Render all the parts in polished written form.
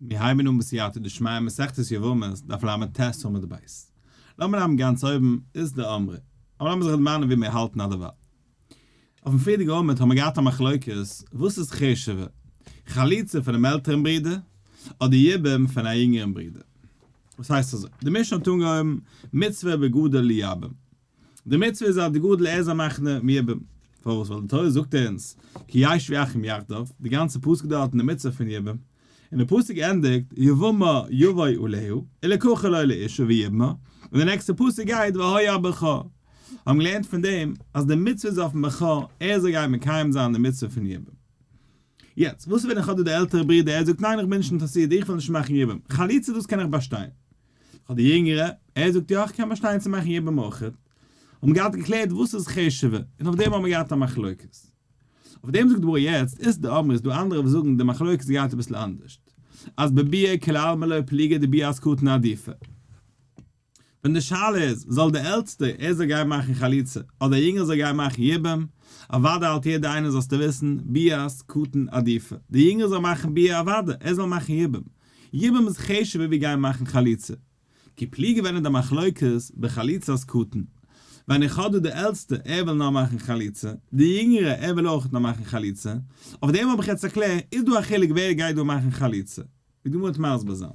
מיר הייבן אן בסייעתא דשמיא מסכת יבמות דף לט עמוד ב'. לאמיר נעמען גאנץ אויבן אית דאמרי. אבער לאמיר זיך דערמאנען ווי מיר האלטן אדערווייל. אויפן פריערדיגע עמוד האבן מיר געהאט א מחלוקת וואס איז חשוב'ער, חליצה פונעם עלטערן ברודער אדער יבום פון א יונגערן ברודער. וואס הייסט אזוי? די משנה האט אנגעהויבן מצוה בגדול לייבם. די מצוה איז אז די גדול ער זאל מאכן דעם יבום. פארוואס? ווייל די תורה זאגט אונז כי ישבו אחים יחדיו, די גאנצע פסוק דארט אין די מצוה פון יבום, און די פסוק ענדיגט יבמה יבוא עליה, ולקחה לו לאשה ויבמה, און די נעקסטע פסוק גייט והיה הבכור. האבן געלערנט פון דעם אז די מצוה איז אויפן בכור ער זאל גיין מקיים זיין די מצוה פון יבום. יעצט וואס איז ווען איך האב דא די עלטערע ברודער ער זאגט ניין איך בין נישט אינטערעסירט איך וויל נישט מאכן יבום, חליצה דאס קען איך באשטיין, פאר די יונגערע, ער זאגט יא איך קען באשטיין צו מאכן יבום אויכעט, האבן געהאט געקלערט וואס איז חשוב'ער, און אויף דעם האבן מיר געהאט א מחלוקת. אויף דעם זאגט די גמרא יעצט, אית דאמרי איז דא אנדערע וואס זאגן די מחלוקת גייט אביסל אנדערשט, אז בביאה כולי עלמא לא פליגי דביאת קטן עדיפא. ווען די שאלה איז, זאל די עלטסטע ער זאל גיין מאכן חליצה, אדער א יונגער זאל גיין מאכן יבום, אוודאי האלט יעדער איינער זאלסטו וויסן, ביאת קטן עדיפא, די יונגער זאל מאכן ביאה אוודאי, ער זאל מאכן יבום, יבום איז חשוב'ער ווי גיין מאכן חליצה. כי פליגי ווען איז די מחלוקת בחליצת קטן? ווען איך האב דא די עלטסטע ער וויל נאר מאכן חליצה, די יונגערע ער וויל אויך נאר מאכן חליצה, אויף דעם האב איך יעצט א קלער, איז דא א חילוק ווער גייט דא מאכן חליצה? ווי די גמרא וועט מסביר זיין.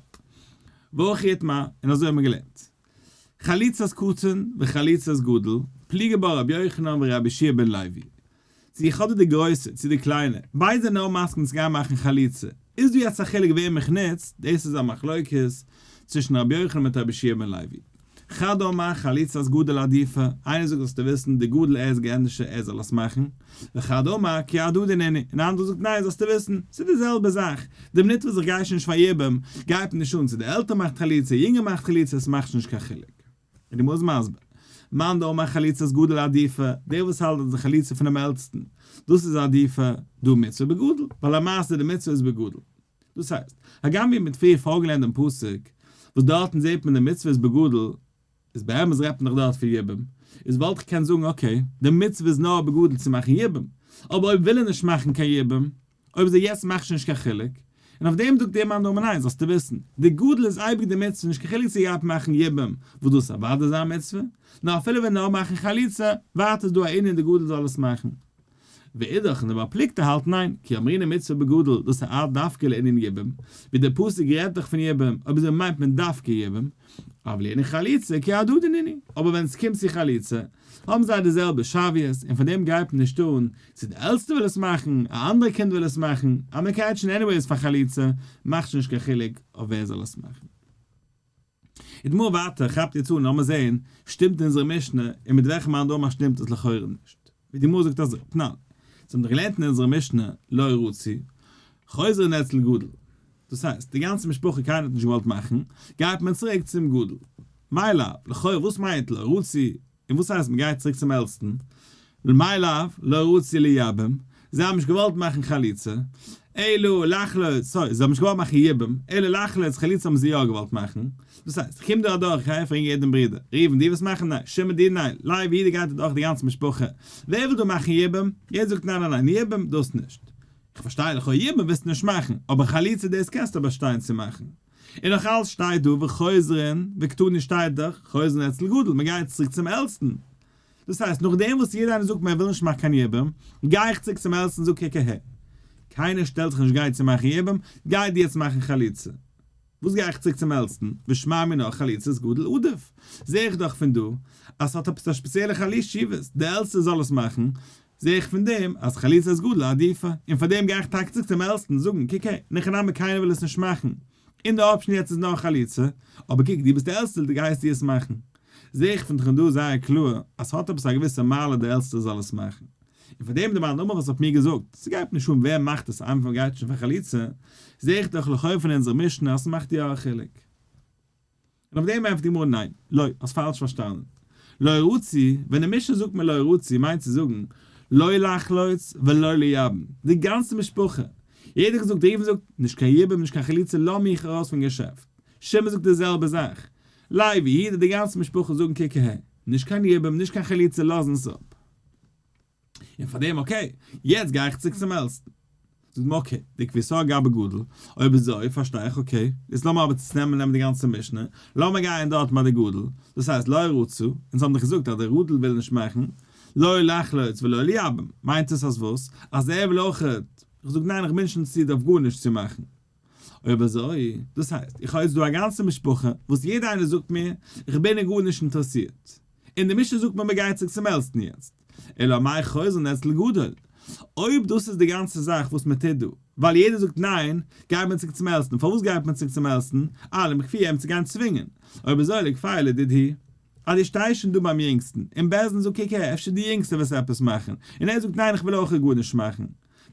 והכי איתמר, און אזוי האבן מיר געלערנט. חליצת קטן וחליצת גדול, פליגי בה רבי יוחנן ורבי יהושע בן לוי. צו איך האב דא די גרויסע צו די קליינע, ביידע זענען נאר מסכים צו גיין מאכן חליצה, איז דא יעצט א חילוק וועם איך נוץ, דאס איז א מחלוקת צווישן רבי יוחנן מיט רבי יהושע בן לוי. חד אמר חליצת גדול עדיפא, איינער זאגט זאלסטו וויסן די גדול ער איז געענדערשער ער זאל עס מאכן, וחד אמר כי הדדי נינהו, און א אנדערער זאגט ניין זאלסטו וויסן, ס'איז די זעלבע זאך, די מינוט וואס איך גיי שוין נישט פאר יבום, גייט מיר נישט אן צו די עלטער מאכט חליצה, יונגער מאכט חליצה, עס מאכט שוין נישט קיין חילוק. און די גמרא איז מסביר, מאן דאמר חליצת גדול עדיפא, דער וואס האלט אז די חליצה פונעם עלטסטן, דאס איז עדיפא, דא מצוה בגדול, ווייל למעשה די מצוה איז בגדול. דאס הייסט, הגם ווי מ'האט פריער פארגעלערנט דעם פסוק, וואס דארטן זעט מען די מצוה איז בגדול, איז באמת רעדט מען דאך דארט פון יבום, איז וואלט איך געקענט זאגן okay, די מצוה איז נאר בגדול צו מאכן יבום, אבער אויב וויל ער נישט מאכן קיין יבום, אויב אזוי יעצט מאכט שוין נישט קיין חילוק, און אויף דעם זאגט דער מאן דאמר ניין זאלסטו וויסן, די גדול איז אייביג די מצוה נישט קיין חילוק צו גייט מאכן יבום וואס דאס איז אוודאי זיין מצוה, נאר אפילו ווען נאר מאכן חליצה, ווייטער איז דא א ענין די גדול זאל עס מאכן. ואידך און די בעל פלוגתא האלט ניין, כי אמרינן מצוה בגדול דאס איז לאו דווקא לענין יבום, ווי דער פסוק רעדט דאך פון יבום, אויב אזוי מיינט מען דווקא יבום, אבל לענין חליצה כי הדדי נינהו, אבער ווען עס קומט צו חליצה, האבן זיי די זעלבע שוויות, און פון דעם גייט מען נישט אן, צו די עלטסטע וויל עס מאכן, א אנדערע קינד וויל עס מאכן, אז מען גייט שוין anyways פאר חליצה, מאכט שוין נישט קיין חילוק אויף ווער זאל עס מאכן. די גמרא ווייטער כאפט יעצט אן, לאמיר זעהן, שטימט אונזערע משנה, און מיט וועלכע מאן דאמר שטימט עס לכאורה נישט. ווי די גמרא זאגט אזוי, תנן, זיי האבן דאך געלערנט אין אונזערע משנה, לא רצו, חוזרין אצל גדול. דאס הייסט, די גאנצע משפחה קיינער האט נישט געוואלט מאכן, גייט מען צוריק צום גדול. מאי לאו, לכאורה וואס מיינט לא רצו, און וואס הייסט מען גייט צוריק צום עלטסטן? מאי לאו, לא רצו לייבם, זיי האבן נישט געוואלט מאכן חליצה, אלא לחלוץ, sorry, זיי האבן נישט געוואלט מאכן יבום, אלא לחלוץ, חליצה האבן זיי יא געוואלט מאכן, דאס הייסט, איך קום דא אדורך, איך גיי פרעגן יעדן ברודער, ראובן דו ווילסט מאכן? ניין, שמעון דו? ניין, לוי יעדער גייט אדורך די גאנצע משפחה, ווער וויל דא מאכן יבום? יעדער זאגט ניין ניין ניין, יבום דאס נישט. איך פארשטיי לכאו' יבום ווילסטו נישט מאכן, אבער חליצה דאס קענסטו באשטיין צו מאכן. און נאך אלץ שטייט דא וחוזרין, וקתני שטייט דאך, חוזרין אצל גדול, מען גייט צוריק צום עלטסטן. דאס הייסט, נאכדעם וואס יעדער איינער זאגט מען וויל נישט מאכן קיין יבום, גיי איך צוריק צום עלטסטן און זאג קוק אהער, קיינער שטעלט זיך נישט גיי צו מאכן יבום, גיי דו יעצט מאכן חליצה. וואס גיי איך צוריק צום עלטסטן, ושמע מינה חליצת גדול עדיף. זע איך דאך פון דא אז ס'האט עפעס א שפעציעלע חשיבות, די עלטסטע זאל עס מאכן, זע איך פון דעם אז חליצת גדול עדיפא, און פאר דעם גיי איך טאקע צוריק צום עלטסטן זאגן, קוק הער, אין הכי נמי קיינער וויל עס נישט מאכן, און די option יעצט איז נאר חליצה, אבער קוק דו ביסט די עלטסטע דו גייסט דו עס מאכן. זע איך פון דא זייער קלאר אז ס'האט עפעס א געוויסע מעלה די עלטסטע זאל עס מאכן. און פאר דעם די מאן דאמר וואס האט מיר געזאגט, ס'גייט נישט אן ווער מאכט עס איינפאך מ'גייט שוין פאר חליצה, זע איך דאך לכאו' פון אונזער משנה אז ס'מאכט יא א חילוק. און אויף דעם ענטפערט די גמרא ניין, לא, האסט פאלש פארשטאנען. לא רצו, ווען די משנה זאגט מיר לא רצו מיינט צו זאגן, לא לחלוץ ולא לייבם, די גאנצע משפחה, יעדער האט געזאגט, ראובן זאגט, נישט קיין יבום נישט קיין חליצה לאז מיך ארויס פון געשעפט, שמעון זאגט די זעלבע זאך, לוי, יהודה די גאנצע משפחה זאגן קוק אהער, נישט קיין יבום נישט קיין חליצה לאז אונז אפ. און פאר דעם okay, יעצט גיי איך צוריק צום עלטסטן. זאגט מען okay, דכוותה גבי גדול, אויב אזוי פארשטיי איך okay, יעצט לאמיר אבער צונעמען נעמען די גאנצע משנה, לאמיר גיין דארט ביי די גדול, דאס הייסט לא רצה, אונז האבן דאך געזאגט אז דער גדול וויל נישט מאכן, לא לחלוץ ולא ליבם, מיינט עס אז וואס? אז ער וויל אויכעט, איך זאג ניין איך בין נישט אינטערעסירט אויף גארנישט צו מאכן. אויב אזוי, דאס הייסט, איך האב יעצט דא א גאנצע משפחה וואס יעדער איינער זאגט מיר, איך בין אין גארנישט אינטערעסירט. און די משנה זאגט מיר מען גייט צוריק צום עלטסטן יעצט. אלא מאי חוזרין אצל גדול. אויב דאס איז די גאנצע זאך וואס מען טוט דא, ווייל יעדער זאגט ניין, גייט מען צוריק צום עלטסטן. פארוואס גייט מען צוריק צום עלטסטן? אה, למכפויי אים צו גיין צווינגען. אויב אזוי לכפויי לדידהו. אז דו שטייסט שוין דא ביים יונגסטן, און בית דין זאגט קוק הער, אפשר די יונגסטע וועסט עפעס מאכן. און ער זאגט ניין איך וויל אויך גארנישט מאכן.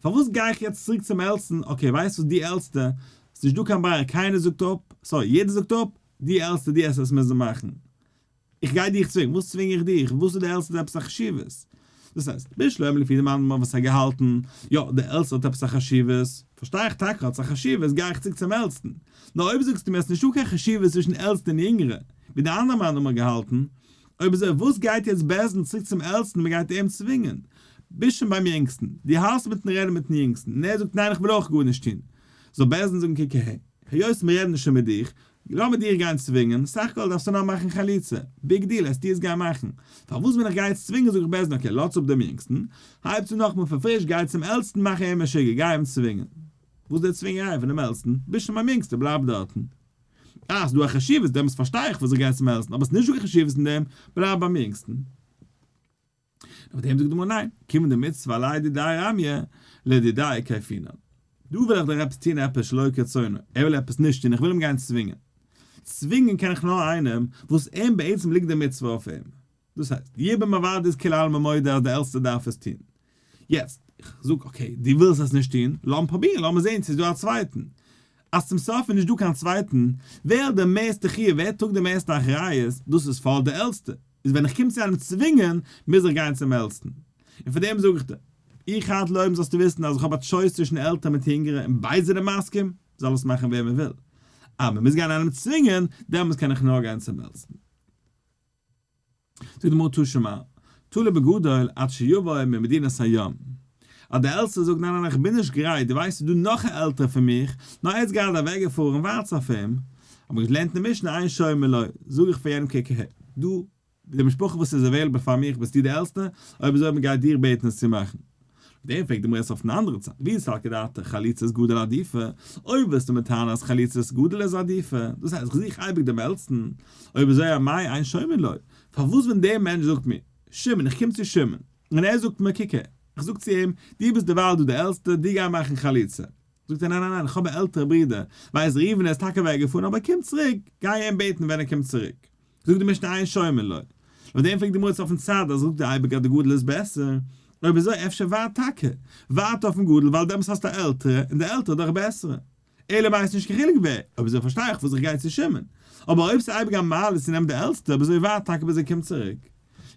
פארוואס גיי איך יעצט צוריק צום עלטסטן, okay ווייסט וואס די עלטסטע, ס'נישט דא קיין ברירה קיינער זאגט אפ, sorry יעדער זאגט אפ, די עלטסטע די עסט עס מוזן מאכן, איך גיי דיך צווינגען, וואס צווינג איך דיך, וואס איז די עלטסטע עפעס א חשיבות? דאס הייסט, בשלמא לפי די מאן דאמר וואס האט געהאלטן, יא די עלטסטע האט עפעס א חשיבות, פארשטיי איך טאקע האט עס א חשיבות גיי איך צוריק צום עלטסטן, נאר אויב זאגסטו מיר אז ס'נישטא קיין חשיבות צווישן עלטסטע און יונגערע, ווי די אנדערע מאן דאמר געהאלטן, אויב אזוי וואס גייט יעצט בית דין צוריק צום עלטסטן מען גייט אים צווינגען? ביסט שוין ביים יונגסטן, דו האלסט מיטן רעדן מיטן יונגסטן און ער זאגט ניין איך וויל אויך גארנישט טון, זאל בית דין זאגן קוק אהער, היות מיר רעדן שוין מיט דיך, לאמיר דיר גיין צווינגען, סך הכל דארפסטו נאר מאכן חליצה, big deal עסטו עס גיין מאכן, פארוואס ווען איך גיי יעצט צווינגען זאג איך בית דין okay לאז אפ דעם יונגסטן, הייבסט אן נאכאמאל פון פריש גיי צום עלטסטן מאך אים משוגע גיי אים צווינגען. וואס איז די צווינגעריי פונעם עלטסטן? ביסט שוין ביים יונגסטן בלייב דארטן. אה, ס'דא א חשיבות, דעמאלטס פארשטיי איך וואס איך גיי צום עלטסטן, אבער ס'נישט דא קיין חשיבות אין דעם, בלייב ביים יונגסטן. אויף דעם זאגט די גמרא ניין, כיוון דמצוה עליה דידיה רמיא, לדידיה כייפינן. דא וויל איך דאך עפעס טון עפעס שלא כרצונו, ער וויל עפעס נישט טון, איך וויל אים גיין צווינגען. צווינגען קען איך נאר איינעם וואס אים בעצם ליגט די מצוה אויף אים. דאס הייסט, יבום אוודאי איז כולי עלמא מודה אז די עלטסטע דארף עס טון. יעצט, איך זאג okay, דו ווילסט עס נישט טון, לאמיר פרובירן, לאמיר זען צו ס'איז דא א צווייטן. אז צום סוף איז נישט דא קיין צווייטן, ווער האט די מערסטע חיוב, ווער טראגט די מערסטע אחריות, דאס איז פארט די עלטסטע. איז ווען איך קום צו איינעם צווינגען, מוז איך גיין צום עלטסטן. און פאר דעם זאג איך דיר, איך האלט לויבן זאלסטו וויסן אז איך האב א choice צווישן עלטערע מיט יונגערע און ביידע זענען מסכים, זאל עס מאכן ווער מען וויל. אז מען מוז גיין איינעם צווינגען, דעמאלטס קען איך נאר גיין צום עלטסטן. זאגט די גמרא תא שמע, תלה בגדול עד שיבוא ממדינת הים. אז דער עלטסטער זאגט ניין ניין איך בין נישט גרייט, דו ווייסט ס'איז דא נאך א עלטערע פון מיך, נאר ער איז גראדע אוועק געפארן ווארטס אויף אים. האט מען געלערנט אין די משנה אין שומעין לו, זאג איך פאר יענעם קוק אהער, דא די משפחה וואס איז available פאר מיך ביסטו די עלטסטע, אויב אזוי מ'גייט דיר בעטן עס צו מאכן. אויף דעם פרעגט די גמרא עס אויפן אנדערע צד, ואי סלקא דעתך חליצת גדול עדיפא, אויב ווילסטו מיר טענה'ן אז חליצת גדול איז עדיפא, דאס הייסט איך זוך אייביג דעם עלטסטן, אויב אזוי אמאי אין שומעין לו, פארוואס ווען דער מענטש זאגט מיר, שמעון איך קום צו שמעון, און ער זאגט מיר קוק הער, איך זאג צו אים, דו ביסט דערווייל דא דער עלטסטער, דו גיי מאכן חליצה. זאגט ער ניין ניין ניין איך האב א עלטערע ברודער, ווייסט ראובן ער איז טאקע אוועק געפארן אבער ער קומט צוריק, גיי אים בעטן ווען ער קומט צוריק. זאגט די משנה אין שומעין לו. אויף דעם פרעגט די גמרא אויפן צד אז זאגט די אייביג אז די גדול איז בעסער, אויב אזוי אפשר ווארט טאקע, ווארט אויפן גדול ווייל דעמאלטס האסטו א עלטערע און די עלטערע איז דאך בעסערע. אלא מאי ס'נישט קיין חילוק ווער, אויב אזוי פארשטיי איך וואס איך גיי צו שמעון. אבער אויב ס'איז אייביג א מעלה צו נעמען די עלטסטע אויב אזוי ווארט טאקע ביז ער קומט צוריק.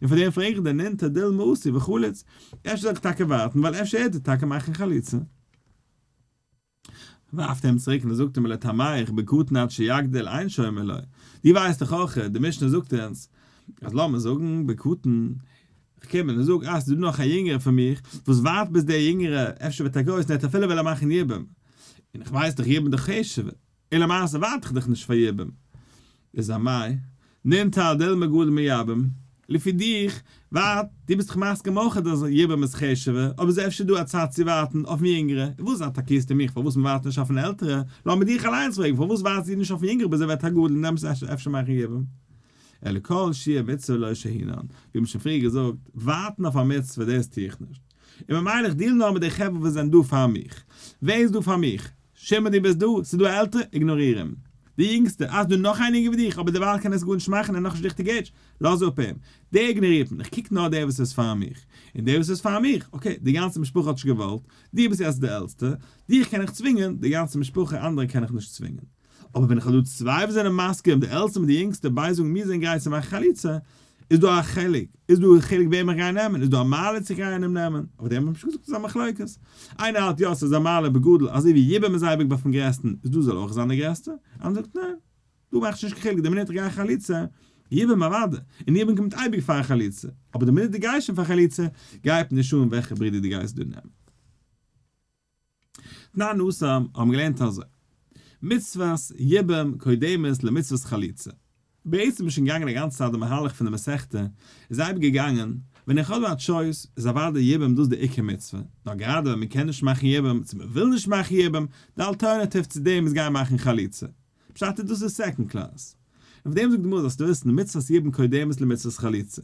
און פאר דעם פרעג איך דיר נינטר דילמא אתי וחליץ, אפשר זאל איך טאקע ווארטן ווייל אפשר ער טוט טאקע מאכן חליצה. ווארפט אים צוריק און ער זאגט אים ולטעמיך בקטן עד שיגדיל אין שומעין לו, דו ווייסט דאך אויך, די משנה זאגט אונז אז לאמיר זאגן בקטן, איך קום און זאג אה ס'איז דא נאך א יונגערע פון מיך וואס ווארט ביז דער יונגערע אפשר ווערט ער גרויס און ער וועט אפילו וועלן מאכן יבום, און איך ווייס דאך יבום דאך חשוב'ער. און למעשה ווארט איך דאך נישט פאר יבום. איז אמאי, נינטר דילמא גדול מיבום, לפי דיך, ווארט, דו ביסט דאך מסכים אויך אז יבום איז חשוב'ער, אבער איז אפשר דא א צייט צו ווארטן אויפן יונגערע, און וואס אטאקירסטו מיך פארוואס מ'ווארט נישט אויפן עלטערע, לאמיר דיך אליינס פרעגן פארוואס ווארטסטו נישט אויפן יונגערע ביז ער ווערט א גדול און דעמאלטס אפשר מאכן יבום? אלא כל שהות מצוה לא שהינן, ווי מ'האט שוין פריער געזאגט, ווארטן אויף א מצוה דאס טו איך נישט. און ממילא איך deal נאר מיט די חברה וואס זענען דא פאר מיך. ווער איז דא פאר מיך? שמעון דו ביסט דא, ס'איז דא א עלטערע, איגנאריר אים. די יונגסטע, אה ס'דא נאך איין יונגער ווי דיך, אבער דערווייל קען ער עס גארנישט מאכן, ער איז נאכנישט ריכטיג עידזש, לאז אפ אים. דער איגנארירט מען, איך קוק נאר דער וואס איז פאר מיך. און דער וואס איז פאר מיך, okay, די גאנצע משפחה האט נישט געוואלט, דו ביסט יעצט די עלטסטע, דיך קען איך צווינגען, די גאנצע משפחה אנדערע קען איך נישט צווינגען. אבער ווען איך האב דא צוויי וואס זענען מסכים, די עלטסטע מיט די יונגסטע, ביידע זאגן מיר זענען גרייט צו מאכן חליצה, איז דא א חילוק? איז דא א חילוק וועם איך גיי נעמען? איז דא א מעלה צו גיין אים נעמען? אויף דעם האב איך שוין געזאגט ס'איז א מחלוקת. איינער האלט יא ס'איז א מעלה בגדול אזוי ווי יבום איז אייביג ביי פון גרעסטן איז דא זאל אויך זיין די גרעסטע, אנדערע זאגט ניין דא מאכט נישט קיין חילוק די מינוט איך גיי חליצה יבום אוודאי און יבום קומט אייביג פאר חליצה אבער די מינוט דו גייסט שוין פאר חליצה גייט נישט אן וועלכע ברודער דו גייסט דא נעמען. תנן התם האבן געלערנט אזוי, מצוות יבום קודמת למצוות חליצה. בעצם איז שוין געגאנגען א גאנצע צייט די מהלך פון די מסכתא איז אייביג געגאנגען, ווען איך האב דא א choice איז אוודאי יבום דאס די עיקר מצוה, נאר גראדע ווען מען קען נישט מאכן יבום צו מען וויל נישט מאכן יבום, די alternative צו דעם איז גיין מאכן חליצה. פשט איז דאס איז second class. און אויף דעם זאגט די גמרא זאלסטו וויסן מצוות יבום קודמת למצוות חליצה.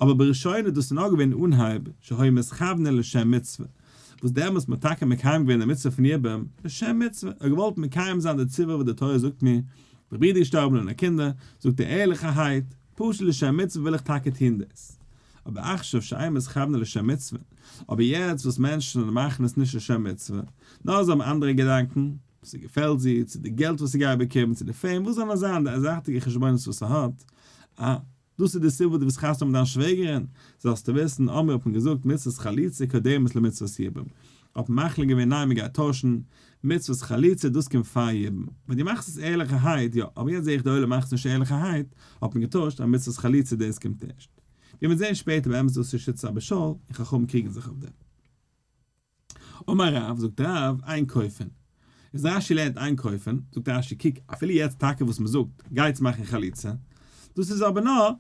אבער בראשונה דאס איז נאר געווען אין אנהייב שהיו מתכוונין לשם מצוה, וואס דעמאלס מ'האט טאקע מקיים געווען די מצוה פון יבום לשם מצוה, ער האט געוואלט מקיים זיין די ציווי וואס די תורה זאגט מיר, די ברודער געשטארבן אן א קינדער, זאגט ער ערליכערהייט, פשוט לשם מצוה וויל איך טאקע טון דאס. אבער עכשיו שאין מתכוונין לשם מצוה, אבער יעצט וואס מענטשן מאכן עס נישט לשם מצוה, נאר זיי האבן אנדערע געדאנקען, ס'געפעלט זי, צו די געלט וואס זי גייט באקומען, צו די fame, וואס זאלן זיין די זייטיגע חשבונות וואס ס'האט, אה, דאס איז די סיבה וואס דו ווילסט חתונה האבן מיט דיין שוועגערין, זאלסטו וויסן, אמרו האט מען געזאגט מצוות חליצה קודמת למצוות יבום, האט מען מחליט געווען ניין מען גייט טוישן, מצוות חליצה דאס קומט פאר יבום, ווען דו מאכסט עס ערליכערהייט יא, אבער יעצט זע איך די עולם מאכט עס נישט ערליכערהייט, האט מען געטוישט אז מצוות חליצה דאס קומט ערשט. ווי מיר זעען שפעטער באמת דאס איז שיטת אבא שאול, און חכמים קריגן זיך אויף דעם. אמר רב, זאגט רב, אין כופין. איז רש"י לערנט אין כופין, זאגט רש"י קוק, אפילו יעצט טאקע וואס מען זאגט, גייטס מאכן חליצה, דאס איז אבער נאר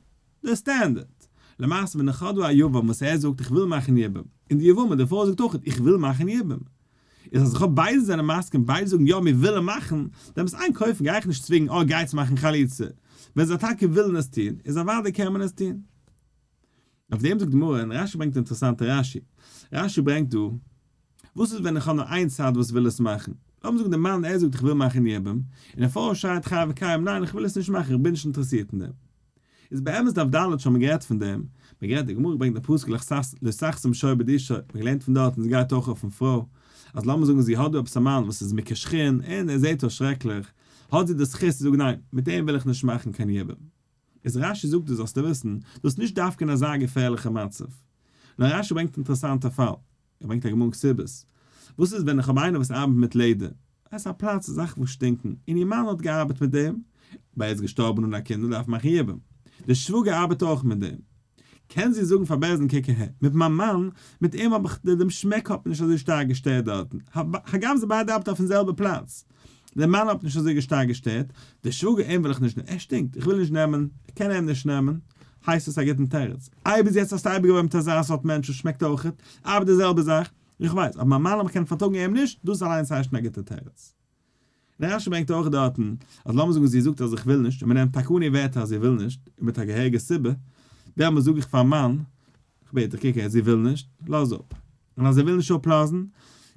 די standard. למעשה ווען איך האב דא א יבם וואס ער זאגט איך וויל מאכן יבום, און די יבמה די פרוי זאגט אויך איך וויל מאכן יבום, איז אז איך האב ביידע זענען מסכים ביידע זאגן יא מיר ווילן מאכן, דעמאלטס אין כופין גיי איך נישט צווינגן אה גייטס מאכן חליצה. ווען זיי טאקע ווילן עס טון, איז אוודאי קען מען עס טון. אויף דעם זאגט די גמרא, און רש"י ברענגט א אינטערעסאנטע רש"י, רש"י ברענגט דא, וואס איז ווען איך האב נאר איין צד וואס וויל עס מאכן? לאמיר זאגן די מאן ער זאגט איך וויל מאכן יבום, און די פרוי שרייט חי וקיים ניין איך וויל עס נישט מאכן איך בין נישט אינטערעסירט אין דעם. איז באמת דף ד' שוין מען גערעדט פון דעם, מען גערעדט די גמרא ברענגט די פסוק לא תחסום שור בדישו, מען געלערנט פון דארט און עס גייט אויך אויפן פרוי, אז לאמיר זאגן זי האט דא עפעס א מאן וואס איז מכה שחין און ער זעט אויס שרעקליך, האט זי די זכות צו זאגן ניין מיט אים וויל איך נישט מאכן קיין יבום. איז רש"י זאגט דאס זאלסטו וויסן, דאס איז נישט דווקא אין אזא געפערליכע מצב. נאר רש"י ברענגט אינטערעסאנטע פאל, ער ברענגט א גמרא אין כתובות, וואס איז ווען איך האב איינער וואס ארבעט מיט לעדער, עס איז א פלאץ זאכן וואס שטינקן, און איר מאן האט געארבעט מיט דעם, אבער ער איז געשטארבן אן א קינד און דארף מאכן יבום, די שוואגער ארבעט אויך מיט דעם, קען זי זאגן פאר בית דין קוק אהער, מיט מיין מאן, מיט אים האב איך דעם שמעק האט מיר נישט אזוי שטארק געשטערט דארטן, הגם זיי ביידע ארבעטן אויפן זעלבע פלאץ, דער מאן האט נישט אזוי שטארק געשטערט, דער שוואגער אים וויל איך נישט נעמען, ער שטינקט, איך וויל נישט נעמען, איך קען אים נישט נעמען, הייסט עס א גוטן תירוץ, איי ביז יעצט האסטו אייביג געוואוינט מיט אזא סארט מענטש וואס שמעקט אויכעט, ארבעט די זעלבע זאך, איך ווייס, אבער מיין מאן האב איך קענען פארטראגן אים נישט, דאס אליינס הייסט שוין א גוטע תירוץ. און רש"י ברענגט אויך דארטן, אז לאמיר זאגן זי זאגט אז איך וויל נישט, און מען נעמט טאקע אן איר ווערטער אז זי וויל נישט, און מיט א געהעריגע סיבה, דעמאלס זאג איך פארן מאן, איך בעט דיך קוק אהער, זי וויל נישט, לאז אפ. און אז ער וויל נישט אפלאזן,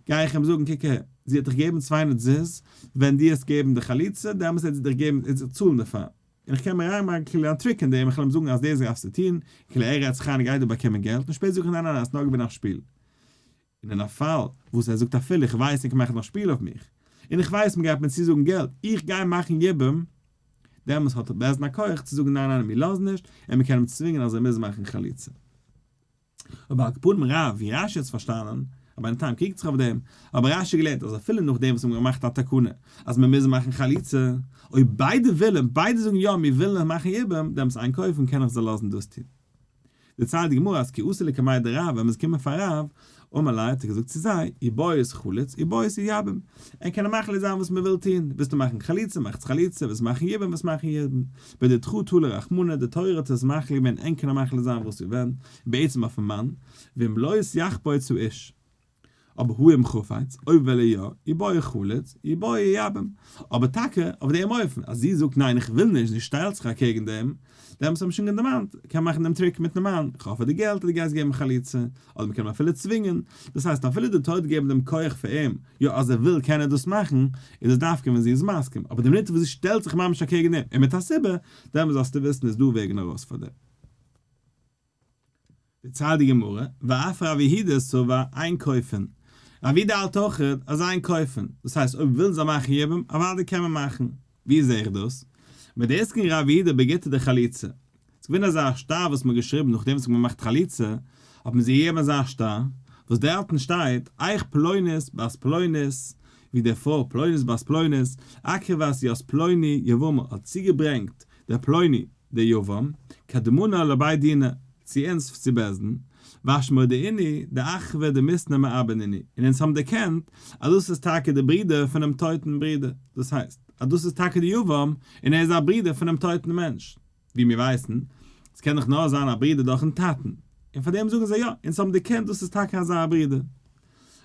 גיי איך אים זאגן, קוק אהער, זי האט דיך געגעבן 200 זוז, ווען דו האסט געגעבן די חליצה, דעמאלס וועט זי דיך געבן, וועט זי צאלן דערפאר. און איך קען מיר אריינמאכן כאילו א trick אין דעם, איך וועל אים זאגן אז דאס דארפסטו טון, כאילו ער רעדט זיך איין ער גייט דא באקומען געלט, און שפעטער זאג איך ניין ניין ניין, עס איז נאר געווען א שפיל. און אין א פאל וואס ער זאגט אפילו איך ווייס ענק מאכן א שפיל אויף מיך, און איך ווייס מ'גייט מיר צוזאגן געלט, איך גיי מאכן יבום, דעמאלס האט בית דין א כח צו זאגן ניין ניין מיר לאזן נישט, און מ'קען אים צווינגען אז ער מוז מאכן חליצה. אבער על כל פנים רב, ווי רש"י האט עס פארשטאנען, רבינו תם קריגט זיך אויף דעם, אבער רש"י געלערנט אז אפילו נאכדעם וואס מ'האט געמאכט א תקנה אז מ'מוז מאכן חליצה, אויב ביידע ווילן, ביידע זאגן יא מיר ווילן מאכן יבום, דעמאלס אין כופין קען איך זיי לאזן דאס טון. דערציילט די גמרא אז כי אתו לקמיה דרב ווען מ'איז געקומען פאר רב, אמר להו האט ער געזאגט צו זיי, אי בעית חליץ אי בעית ייבם, ער קען מחליט זיין וואס מ'וויל טון, ווילסטו מאכן חליצה מאכטס חליצה, ווילסט מאכן יבום וועסט מאכן יבום, בדידכו תלא רחמנא, די תורה האט עס מחליט געווען ענק קענען מחליט זיין וואס און ווען, בעצם אויפן מאן, ואם לא יחפוץ האיש. אבער הא אם חפץ, אויב וויל ער יא, איבעי חליץ, איבעי ייבם. אבער טאקע אויף דעם אופן, אז זי זאגט ניין איך וויל נישט, זי שטעלט זיך אקעגן דעם, דעמאלטס האט מען שוין דערמאנט, קען מען מאכן דעם trick מיטן מאן, איך offer דיר געלט אז דו גייסט געבן חליצה, אדער מען קען אים אפילו צווינגען, דאס הייסט אפילו די תורה האט געגעבן דעם כח פאר אים, יא אז ער וויל קען ער דאס מאכן, איז עס דווקא ווען זי איז מסכים, אבער די מינוט וואס זי שטעלט זיך ממש אקעגן דעם, און מיט א סיבה, דעמאלטס זאלסטו וויסן איז דא וועגן ארויס פאר דעם. דערציילט די גמרא, ואף רב יהודה סבר אין כופין, רב יהודה האלט אויך אז אין כופין, דאס הייסט אויב ווילן זיי מאכן יבום, אוודאי קען מען מאכן. ווי זעה איך דאס? מדאתקין רב יהודה בגיטא דחליצה. ס'איז געווען אזא שטר וואס מ'האט געשריבן נאכדעם וואס מ'האט געמאכט חליצה, האט מען זיי געגעבן אזא שטר, וואס דארטן שטייט, איך פלונית בת פלונית, ווי די פרוי פלונית בת פלונית, אקרבת ית פלוני יבמה האט צוגעברענגט דער פלוני, דער יבם, קדמנא לבי דינא, צו אונז צו בית דין, והשתא מודעינהו דאחוה דמיתנא מאבא נינהו, און אונז האבן דערקענט אז דאס איז טאקע די ברודער פונעם טויטן ברודער, דאס הייסט, אז דאס איז טאקע די יבם און ער איז א ברודער פונעם טויטן מענטש. ווי מיר ווייסן, עס קען דאך נאר זיין א ברודער דורכן טאטן, און פאר דעם זאגן זיי יא, אונז האבן דערקענט דאס איז טאקע אזא ברודער.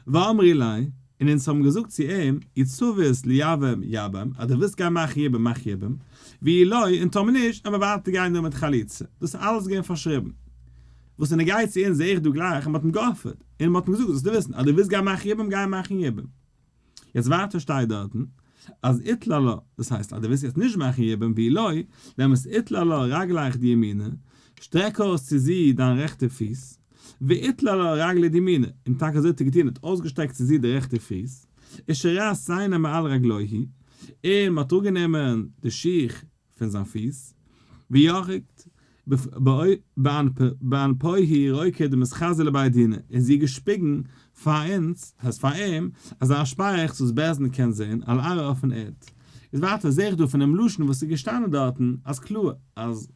ואמרי ליה, און אונז האבן געזאגט צו אים, אי צבית ליבם יבם, אז דו ווילסט גיין מאכן יבום מאך יבום, ואי לא, און טאמער נישט, וועלן מיר ווייטער גיין דא מיט חליצה. דאס איז אלעס געווען פארשריבן. וואס איז נוגע צו אונז זעה איך דא גלייך אז מען האט אים געאפערט, און מען האט אים געזאגט זאלסטו וויסן, אז דו ווילסט גיין מאכן יבום גיי מאכן יבום. יעצט ווייטער שטייט דארטן אז איתלה לה, דאס הייסט אז דו ווילסט יעצט נישט מאכן יבום ואי לא, דעמאלטס איתלה לה רגליך דימינא, שטרעק אויס צו זי דיין רעכטע פיס, ואיתלה לה רגלי דימינא, און טאקע אזוי האט ער געטון, ער האט אויסגעשטרעקט צו זי די רעכטע פיס, ושרת סיינה מעל רגלוהי, און מען האט אראפגענומען די שיך פון זיין פיס, וירקת באנפוהי רוקא דמתחזי לבי דינא, און זי האט געשפיגן פאר אונז, הייסט פאר אים, אזא שפייעכץ וואס בית דין קען זען, על ארעא אויפן ערד. איז ווייטער זעה איך דא פונעם לשון וואס איז געשטאנען דארטן, אז קלאר אז.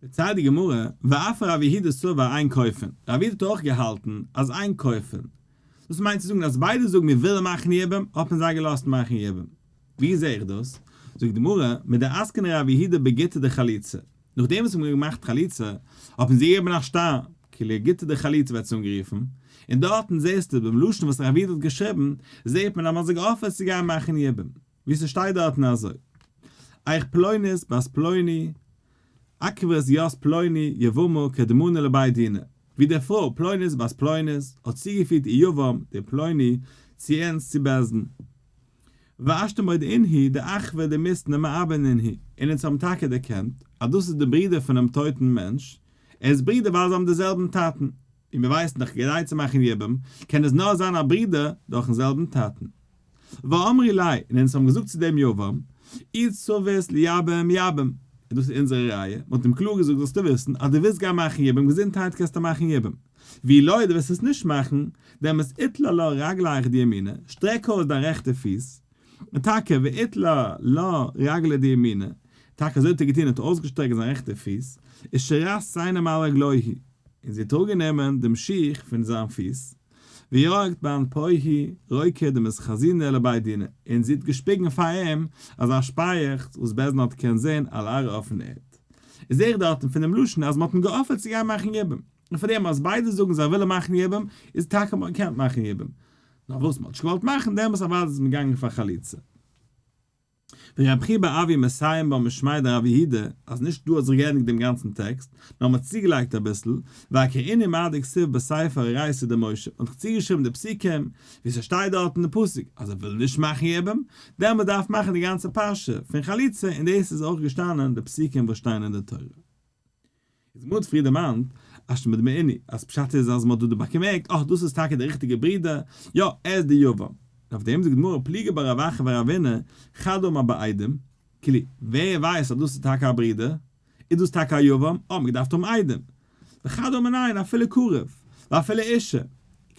דערציילט די גמרא, ואף רב יהודה סבר אין כופין, רב יהודה האט אויך געהאלטן אז אין כופין, דאס מיינט צו זאגן אז ביידע זאגן מיר ווילן מאכן יבום, האט מען זיי געלאזט מאכן יבום. ווי זעה איך דאס? זאגט די גמרא, מדאתקין רב יהודה בגיטא דחליצה, נאכדעם וואס מ'האט געמאכט חליצה, האט מען זיי געגעבן א שטר, כאילו גיטא דחליצה ווערט עס אנגערופן, און דארטן זעסטו ביים לשון וואס רב יהודה האט געשריבן, זעט מען אז מ'האט זיי געאפערט צו גיין מאכן יבום, ווי ס'שטייט דארטן אזוי, איך פלונית בת פלוני עקבת ית פלוני יבמה קדמנא לבי דינא, ווי די פרוי פלונית בת פלונית האט צוגעפירט איר יבם דער פלוני צו אונז צו בית דין. והשתא מודעינהו דאחוה דמיתנא מאבא נינהו, און אונז האבן טאקע דערקענט אז דאס איז די ברודער פונעם טויטן מענטש, ער איז ברודער ווייל זיי האבן די זעלבן טאטן, ווי מיר ווייסן דאך כדי צו מאכן יבום קען עס נאר זיין א ברודער דורכן זעלבן טאטן. ואמרי ליה, און אונז האבן געזאגט צו דעם יבם, אי צבית ליבם יבם, און דאס איז אונזערע ראיה, מען האט אים קלאר געזאגט זאלסטו וויסן אז דו ווילסט גיין מאכן יבום געזונטהייט קענסטו מאכן יבום, ואי לא דו וועסט עס נישט מאכן, דעמאלטס איתלה לה רגליך דימינא, שטרעק אויס דיין רעכטע פיס, און טאקע ואיתלה לה רגליה דימינא, טאקע אזוי האט ער געטון, ער האט אויסגעשטרעקט זיין רעכטע פיס, ושרת סיינה מעל רגלוהי, און זי האט אראפגענומען דעם שיך פון זיין פיס, וירקת באנפוהי רוקא דמתחזינא לבי דינא, און זי האט געשפיגן פאר אים אזא שפייעכץ וואס בית דין האט געקענט זען על ארעא אויפן ערד. איז זעה איך דארטן פונעם לשון אז מען האט אים געאפערט צו גיין מאכן יבום. און פאר דעם אז ביידע זאגן זיי ווילן מאכן יבום, איז טאקע מען האט געקענט מאכן יבום. נאר וואס מען האט נישט געוואלט מאכן, דעמאלס אוודאי איז מען געגאנגען פאר חליצה. ורב חייא בר אבויה מסיים בה משמיה דרב יהודה, אז נישט דא האט זיך געענדיגט דעם גאנצן טעקסט, נאר מען האט צוגעלייגט אביסל, ואקרעינהו מה דכתיב בספר אורייתא דמשה, מען האט צוגעשריבן די פסוקים, ווי ס'שטייט דארט אין די פסוק אז ער וויל נישט מאכן יבום, דעמאלט דארף מאכן די גאנצע פרשה פון חליצה, און דאס איז אויך געשטאנען די פסוקים וואס שטייען אין די תורה. איז מ'האט פריער דערמאנט אז שמדמעיני אז פשט איז אז מ'האט דא באקעמערקט אה דאס איז טאקע דער ריכטיגער ברודער, יא ער איז די יבם. און אויף דעם זאגט די גמרא פליגי בה רב אחא ורבינא חד אמר בעדים, כאילו ווער ווייסט אז דאס איז טאקע א ברודער? איז דאס טאקע א יבם? אה מ'האט געדארפט האבן עדים. וחד אמר ניין אפילו קרוב ואפילו אישה,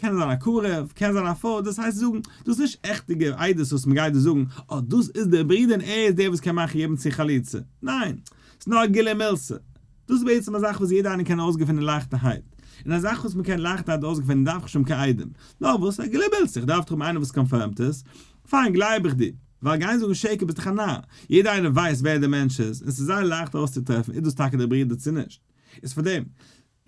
קען זיין א קרוב, קען זיין א פרוי, דאס הייסט זאגן, דאס איז נישט עכטיגע עדות וואס מען גייט דא זאגן, אה דאס איז דער ברודער און ער איז דער וואס קען מאכן יבום צו חליצה, ניין, ס'איז נאר א גילוי מילתא, דאס איז בעצם א זאך וואס יעדער איינער קען אויסגעפינען לייכטערהייט, און א זאך וואס מען קען לייכטערהייט אויסגעפינען דארף איך נישט האבן קיין עדים, נאר וואס, א גילוי מילתא, איך דארף דאך האבן איינער וואס קאנפירמט עס, פיין גלייב איך דיר, ווייל גיין זאגן שקר ביסט דאך א נאר, יעדער איינער ווייסט ווער דער מענטש איז, און ס'איז זייער לייכט אויסצוטרעפן איז דאס טאקע דער ברודער צו נישט. איז פאר דעם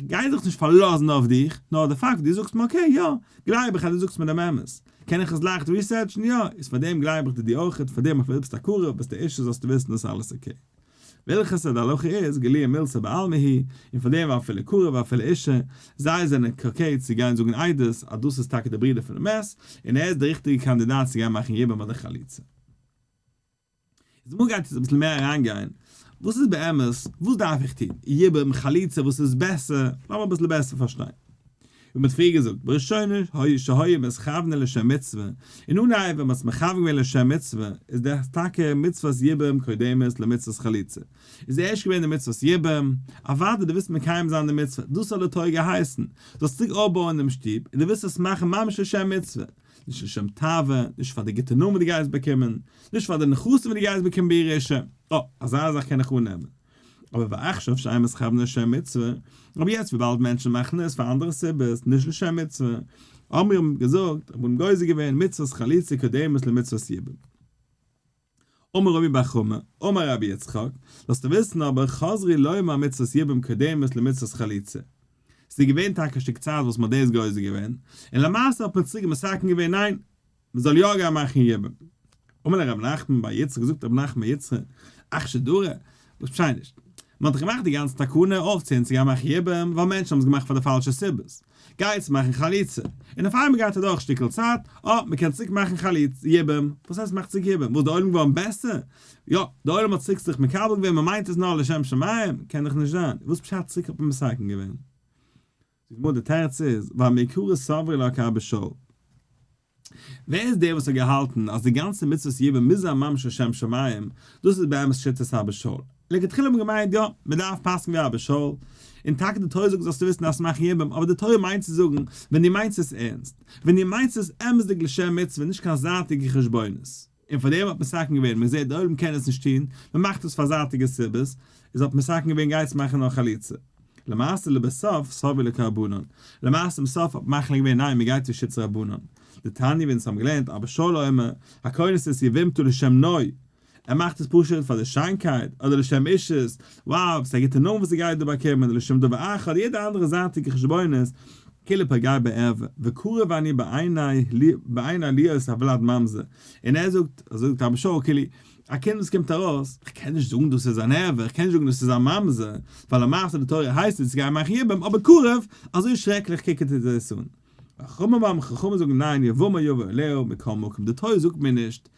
גיי זיך נישט פארלאזן אויף דיך, נאר די פאקט דו זאגסט מיר okay יא, גלייב איך אז דו זאגסט מיר דעם אמת, קען איך עס לייכט ריסערטשן יא, איז פאר דעם גלייב איך דיר דיר אויכעט, פאר דעם אפילו ביסט א קרוב, ביסט א אישה זאלסטו וויסן דאס אלעס okay. והלכתא די הלכה איז גילויא מילתא בעלמא היא, און פאר דעם אפילו קרוב ואפילו אישה, זיי זענען okay צו גיין זאגן עדות אז דאס איז טאקע די ברודער פונעם מת, און ער איז די ריכטיגע קאנדידאט צו גיין מאכן יבום אדער חליצה. איז אמאל גייט עס אביסל מער אריינגיין, וואס איז באמת, וואס דארף איך טון, יבום, חליצה, וואס איז בעסער, לאמיר אביסל בעסער פארשטיין. ווי מ'האט פריער געזאגט, בראשונה היו שהיו מתכוונין לשם מצוה, אין אנהייב ווען מ'האט עס מכוון געווען לשם מצוה, איז דאס טאקע מצוות יבום קודמת למצוות חליצה, איז ערשט געווען די מצוות יבום, אוודאי דו ווילסט מקיים זיין די מצוה, דאס האט די תורה געהייסן, זאלסט צוריק אויפבויען דעם שטוב, און דו ווילסט עס מאכן ממש לשם מצוה, נישט לשם תאווה, נישט פאר די גוטע נאמען וואס דו גייסט באקומען, נישט פאר די נכסים וואס דו גייסט באקומען בירושה, אה, אזא זאך קען איך אננעמען. אבער ועכשיו שאין מתכוונין לשם מצוה, אבער יעצט וויבאלד מענטשן מאכן עס פאר אנדערע סיבות, נישט לשם מצוה, האבן מיר געזאגט, האבן גוזר געווען מצוות חליצה קודמת למצוות יבום. אמר רבי בר חמא, אמר רבי יצחק, זאלסטו וויסן אבער, חזרו לומר מצוות יבום קודמת למצוות חליצה. ס'איז געווען טאקע א שטיק צייט וואס מ'האט דאס גוזר געווען, און למעשה האט מען צוריק מתקן געווען ניין, מ'זאל יא גיין מאכן יבום. אמר ליה רב נחמן בר יצחק, זאגט רב נחמן בר יצחק, אכשר דרא, וואס פשט נישט? מ'האט דאך געמאכט די גאנצע תקנה אויפצוהערן צו גיין מאכן יבום, ווייל מענטשן האבן עס געמאכט פאר די פאלשע סיבות. גייטס מאכן חליצה. און אויף איינמאל גייט אדורך שטיקל צייט, אה, מ'קען צוריק מאכן חליצה, יבום. וואס הייסט מאכט צוריק יבום? וואס די עולם געווארן בעסער? יא, די עולם האט צוריק זיך מקבל געווען, מ'מיינט עס נאר לשם שמים? קען דאך נישט זיין. וואס פשט צוריק האט מען מתקן געווען? זאגט גמרא די תירוץ איז, ווייל מעיקרא סברי לה כאבא שאול. ווער איז דער וואס האט געהאלטן אז די גאנצע מצוות יבום מוז זיין ממש לשם שמים, דאס איז באמת שיטת אבא שאול. לכתחילה האט מען געמיינט יא, מען דארף פסק'ן ווי אבא שאול, און טאקע די תורה זאגט זאלסטו וויסן דארפסט מאכן יבום, אבער די תורה מיינט צו זאגן ווען דו מיינסט עס ערנסט, ווען דו מיינסט עס אמת'דיג לשם מצוה נישט קיין זייטיגע חשבונות. און פאר דעם האט מתקן געווען, מען זעט די עולם קען עס נישט טון, מען מאכט עס פאר זייטיגע סיבות, איז האט מתקן געווען גייטס מאכן נאר חליצה. למעשה לבסוף סברי לה כרבנן, למעשה צום סוף האט מחליט געווען ניין מען גייט צו שיטת רבנן. דתניא ווי אונז האבן געלערנט אבא שאול אומר, הכונס את יבמתו לשם נוי, ער מאכט עס פשוט פאר די שיינקייט, אדער לשם אישות, wow, ס'איז א גוטע נאמען וואס ער גייט דא באקומען, לשם דבר אחר, אדער יעדע אנדערע זייטיגע חשבונות, כאילו פוגע בערווה, וקרוב אני בעיני בעיני להיות הוולד ממזר, און ער זאגט, אזוי זאגט אבא שאול, כאילו, א קינד וואס קומט ארויס, איך קען נישט זאגן דאס איז אן ערווה, איך קען נישט זאגן דאס איז א ממזר, ווייל למעשה די תורה הייסט אונז צו גיין מאכן יבום, אבער קרוב, אזוי שרעקליך קוקט ער עס אן. חכמים האבן חכמים זאגן ניין יבמה יבא עליה מכל מקום, די תורה זאגט מיר נישט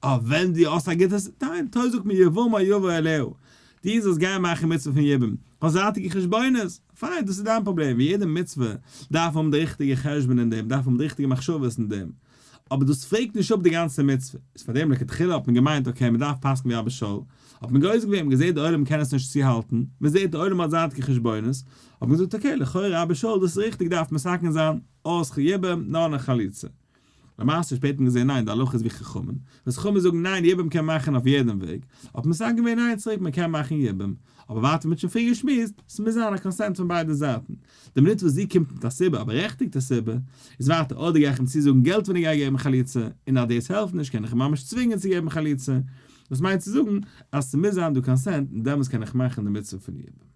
אז ווען דו האסט א גוטע ניין, די תורה זאגט מיר יבמה יבא עליה, דו זאלסט גיין מאכן מצוה פון יבום, האסט זייטיגע חשבונות, פיין דאס איז דיין פראבלעם, ווי יעדע מצוה דארף האבן די ריכטיגע חשבון אין דעם, דארף האבן די ריכטיגע מחשבות אין דעם, אבער דאס פרעגט נישט אפ די גאנצע מצוה, איז פאר דעם לכתחילה האט מען געמיינט okay מען דארף פסק'ן ווי אבא שאול, האט מען גוזר געווען, מען געזעט די עולם קען עס נישט צוהאלטן, מען זעט די עולם האט זייטיגע חשבונות, האט מען געזאגט okay לכאורה אבא שאול דאס איז ריכטיג דארף מתקן זיין אויס יבום נאר נאך חליצה. למעשה שפעטער האט מען געזען ניין די הלכה איז ווי חכמים, וואס חכמים זאגן ניין יבום קען מאכן אויף יעדן וועג, האט מען מתקן געווען ניין צוריק מען קען מאכן יבום, אבער ווייטער ווי מען האט שוין פריער געשמועסט, ס'מוז זיין א consent פון ביידע זייטן, די מינוט וואס זי קומט מיט א סיבה, א בארעכטיגטע סיבה, איז ווייטער אדער גיי איך אים צוזאגן געלט ווען איך גיי געבן חליצה, און אז דאס העלפט נישט קען איך אים ממש צווינגען צו געבן חליצה. דאס מיינט צו זאגן אז ס'מוז זיין דא consent און דעמאלס קען איך מאכן די מצוה פון יבום.